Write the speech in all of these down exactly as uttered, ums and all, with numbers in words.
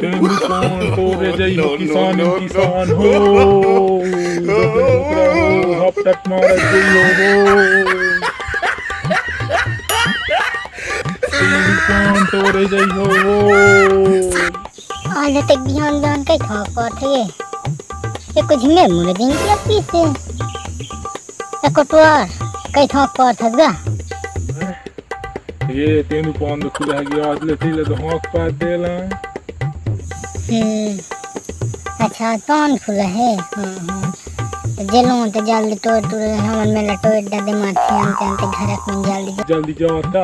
तेंदू पान टोरे जइहो किसान, किसान हो। डोकरा हो, हपटक मारत जइहो हो। तेंदू पान टोरे जइहो हो। आज तक बिहान बिहान कई ठोक पात हे। ये कुछ में मुड़े दिन के पीछे। ए कोटवार, कई ठोक पात हस गा? ये तेंदू पान तो खुला है कि आज ले तेले तो हौंक पात देला। हम्म, अच्छा, पान खुला है। हाँ, हाँ। तो जेलों तो जल्दी टोर टोर हमर मेला टोर डादे मारते हम ते, हम ते घर में जल्दी जल्दी जाता।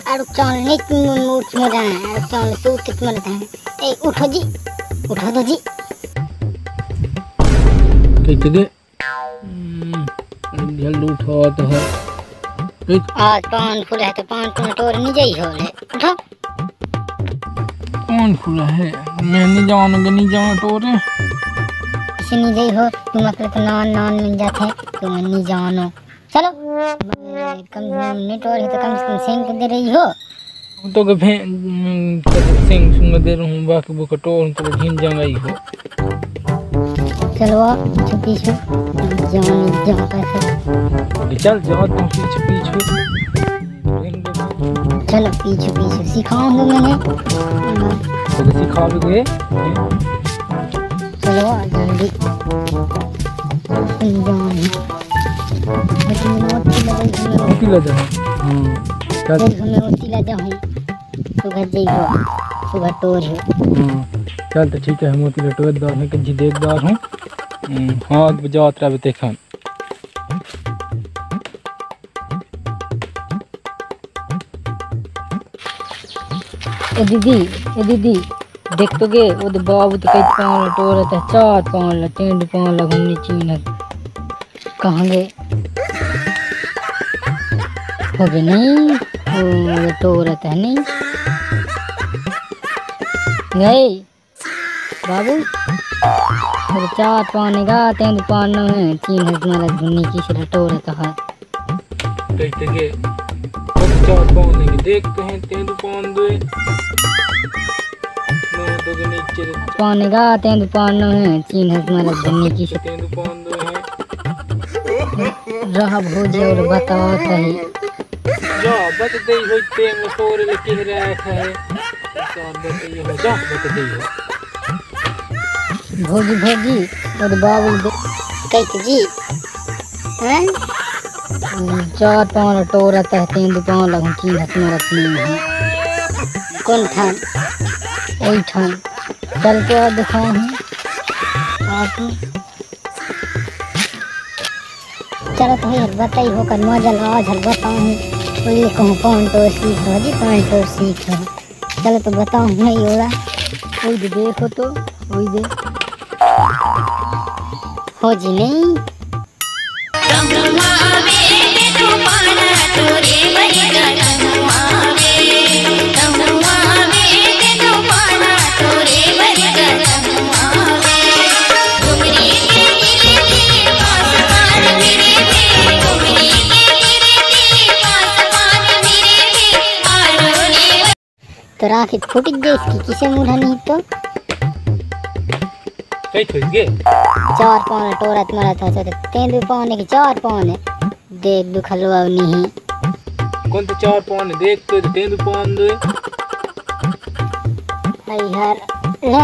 अरे चल, नहीं तुम उठ मत रहा है, अरे चल, तू कित मत रहा है। ए, उठो जी, उठो तो जी। कैसे दे? हम्म, जल्दी उठो तो है। ठीक। आज पान फूल है तो पान फूल टोर नहीं जाई हो ले। उठो। कौन खुला है? मैं नहीं जाऊँ, नहीं जाऊँ टोरे। इसे नहीं जाई हो, तुम अपने तो नान नान मिल जाते, तुम नहीं जानो। चलो, कम से कम नहीं टोर है तो कम से कम सेंग तो दे रही हो। तो के फे-, हम्म, सेंग सुंग दे रहूं, बाकी बुका टोर तो घिन जंगई हो। चलो, आ, पीछे, पीछे। जाओ, नहीं, जाओ, कैसे? चल, जाओ, तुम पीछे, पीछे। चलो, पीछे, पीछे। सिखाऊंगा मैंने। तो सिखा भी गए। चलो, आ, जल्दी। जाओ, नहीं। लेकिन मैं ओती लगे, मैं ओती लगे। हाँ, चल। फिर मैं ओती लगे हूँ। सुबह जइबो, सुबह टोर हो। हाँ, चल तो ठीक है, हम ओती लटोर दार हैं, कंजी देख दार हूँ। हम्म, हाँ, जात रहबे तेखन। ए दीदी, ए दीदी, देख तो गे, ओ दे बाबू तो कई पान टोरत है, चार पान ला, टेंड पान ला, घुमनी चीन है। कहाँ गे? हो गे नहीं, ओ, टोरत है नहीं। गए, बाबू। अरे चार पाने गा, तेंदू पान नो है, तीन है तुम्हारा घुन्नी की से टोरत है। कैसे गे? अब चार पाने के देखते हैं, तेंदू पान दो। नो तो के नीचे पाने गा, तेंदू पान नो है, तीन है तुम्हारा घुन्नी की से तेंदू पान दो है। रहा भोजी और बतावा सही। जा, बत दई होई तेंग तोरे ले कह रहा है। जा, बत दई हो, जा, बत दई हो। भोजी, भोजी, और बाबू दे-, कैसे जी? हैं? चार पान टोरत है, तेंदू पान लगन की हसनो रखनी है। कौन ठान? वही ठान। चल के आ दिखाओ हम। आप चलो तो यार बताई हो कर मजा लो, आज हर बताऊँ। कोई कहूँ पान टोर सीख हो जी, पान टोर सीख हो। चलो तो बताऊँ मैं योरा। कोई दे देखो तो, कोई दे। हो जी नहीं। तोर आँखी फूट गइस कि किसे मुरहा नहीं तो। कई फूट गे? चार पान टोरत मरत हो तो तेंदू पान के चार पान। देख दुखलवा नहीं। कौन तो चार पान देख तो तेंदू पान दे। आई हर ले।